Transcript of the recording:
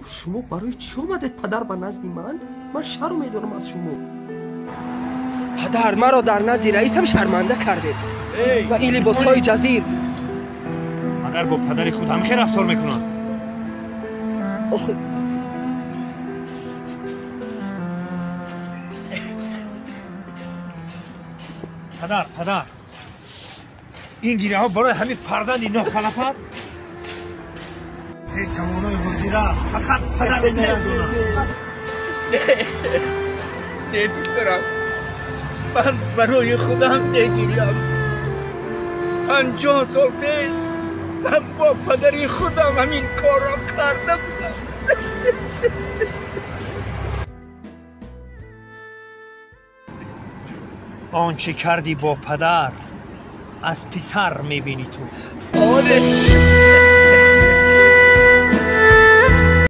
Шумо барои чӣ омадед, падар, ба назди ман? Ман шарм медорам аз шумо. Падар, маро дар назди раисам шарманда кардед. Ва ин либосҳои ҷазир. Магар бо падари худ ҳамхел рафтор мекунанд? Падар, падар, ин гиряҳо барои ҳамин фарзанди нохалафат? Ҳеҷ ҷавонои ҳозира фақат падар меандонанд. Не, писарам, ман барои худам мегирям. 50 сол пеш ман бо падари худам ҳамин корро карда будам. Он чӣ кардӣ бо падар, аз писар мебинӣ ту. Оре.